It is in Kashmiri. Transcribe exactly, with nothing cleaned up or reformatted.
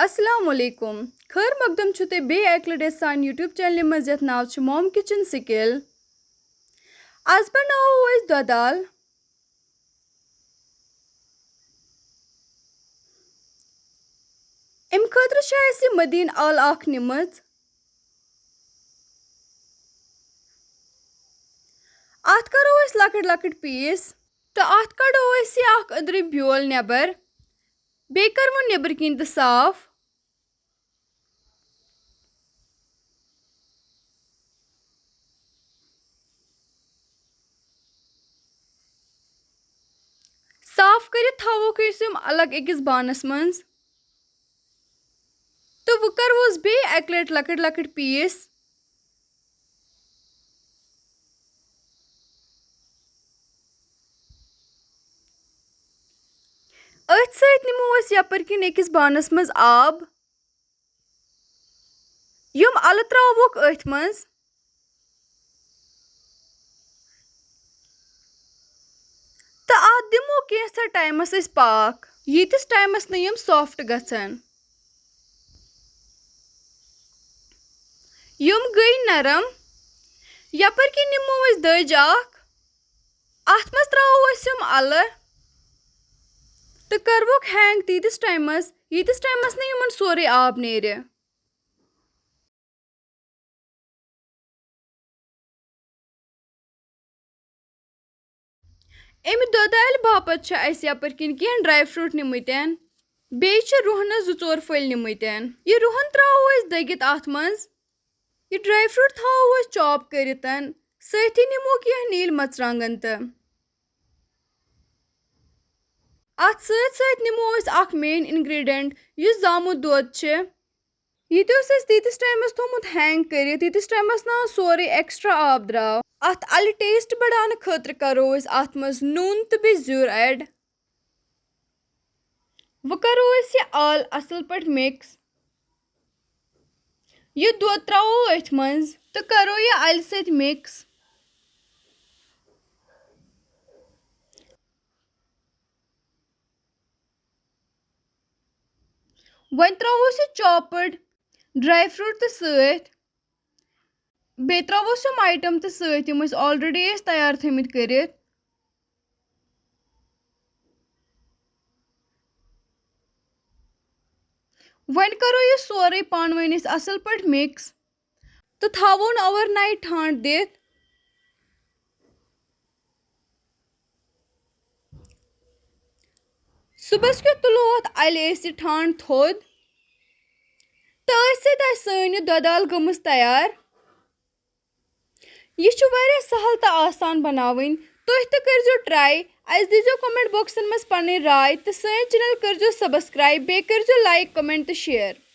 السلام علیکم۔ خٲر مقدم چھُ تۄہہِ بیٚیہِ اَکہِ لَٹہِ سانہِ YouTube چینلہِ منٛز، یَتھ ناو چھُ Mom Kitchen Skill۔ آز بَناوو أسۍ دۄدٕ ٲلہٕ۔ اَمہِ خٲطرٕ چھِ اَسہِ یہِ مٔدیٖنہٕ ٲلہٕ اَکھ نِمٕژ۔ اَتھ کَرو أسۍ لۄکٕٹۍ لۄکٕٹۍ piece تہٕ اَتھ کَڑو أسۍ یہِ اَکھ أدرٕ بیول نٮ۪بر۔ بیٚیہِ کَرٕ وۄنۍ نیٚبرٕ کِنۍ تہِ صاف۔ صاف کٔرِتھ تھاووکھ أسۍ یِم الگ أکِس بانَس منٛز۔ تہٕ وۄنۍ کَرٕووس بیٚیہِ اَکہِ لَٹہِ لۄکٕٹۍ لۄکٕٹۍ piece۔ أتھۍ سۭتۍ نِمو أسۍ یَپٲرۍ کِنۍ أکِس بانَس منٛز آب۔ یِم اَلہٕ ترٛاووکھ أتھۍ منٛز۔ تہٕ اَتھ دِمو کینٛژھا ٹایمَس أسۍ پاکھ، ییٖتِس ٹایمَس نہٕ یِم soft گژھن۔ یِم گٔے نرم۔ یَپٲرۍ کِنۍ نِمو أسۍ دٔج اَکھ۔ اَتھ منٛز ترٛاوو أسۍ یِم اَلہٕ تہٕ کَرٕووکھ hang تیٖتِس ٹایمَس، ییٖتِس ٹایمَس نہٕ یِمَن سورُے آب نیرِ۔ اَمہِ دۄدٕ ٲلہٕ باپتھ چھِ اَسہِ یَپٲرۍ کِنۍ کینٛہہ dry fruit نِمٕتۍ۔ بیٚیہِ چھِ رُہنَس زٕ ژور پھٔلۍ نِمٕتۍ۔ یہِ رُہَن ترٛاوو أسۍ دٔگِتھ اَتھ منٛز۔ یہِ dry fruit تھاوو أسۍ chop کٔرِتھ۔ سۭتی نِمو کینٛہہ نیٖلۍ مَرژٕوانٛگَن تہٕ۔ اَتھ سۭتۍ سۭتۍ نِمو أسۍ اَکھ main ingredient، یُس زامُت دۄد چھِ۔ یہِ تہِ اوس اَسہِ تیٖتِس ٹایمَس تھوٚمُت hang کٔرِتھ، ییٖتِس ٹایمَس نہٕ اَتھ سورُے extra آب درٛاو۔ اَتھ اَلہٕ taste بَڑاونہٕ خٲطرٕ کَرو أسۍ اَتھ منٛز نوٗن تہٕ بیٚیہِ زیُر add۔ وۄنۍ کَرو أسۍ یہِ ٲلہٕ اَصٕل پٲٹھۍ mix۔ یہِ دۄد ترٛاوو أتھۍ منٛز تہٕ کَرو یہِ اَلہِ سۭتۍ mix۔ وۄنۍ ترٛاوو أسۍ یہِ chopped dry fruit تہِ سۭتۍ۔ بیٚیہِ ترٛاووس یِم item تہِ سۭتۍ، یِم أسۍ already ٲسۍ تیار تھٲومٕتۍ کٔرِتھ۔ وۄنۍ کَرو یہِ سورُے پانہٕ ؤنۍ أسۍ اَصٕل پٲٹھۍ mix تہٕ تھاوون overnight ٹھانٛڈ دِتھ۔ صُبحس کیُتھ تُلو اَتھ اَلہِ أسۍ یہِ ٹھانٛڈ تھوٚد، تہٕ أتھۍ سۭتۍ آسہِ سٲنۍ یہِ دۄدٕ ٲلہٕ گٔمٕژ تیار۔ یہِ چھُ واریاہ سَہَل تہٕ آسان بَناوٕنۍ۔ تُہۍ تہِ کٔرۍزیو try۔ اَسہِ دیٖزیو comment boxن منٛز پَنٕنۍ راے تہٕ سٲنۍ channel کٔرۍزیو subscribe، بیٚیہِ کٔرۍزیو like، comment تہٕ share۔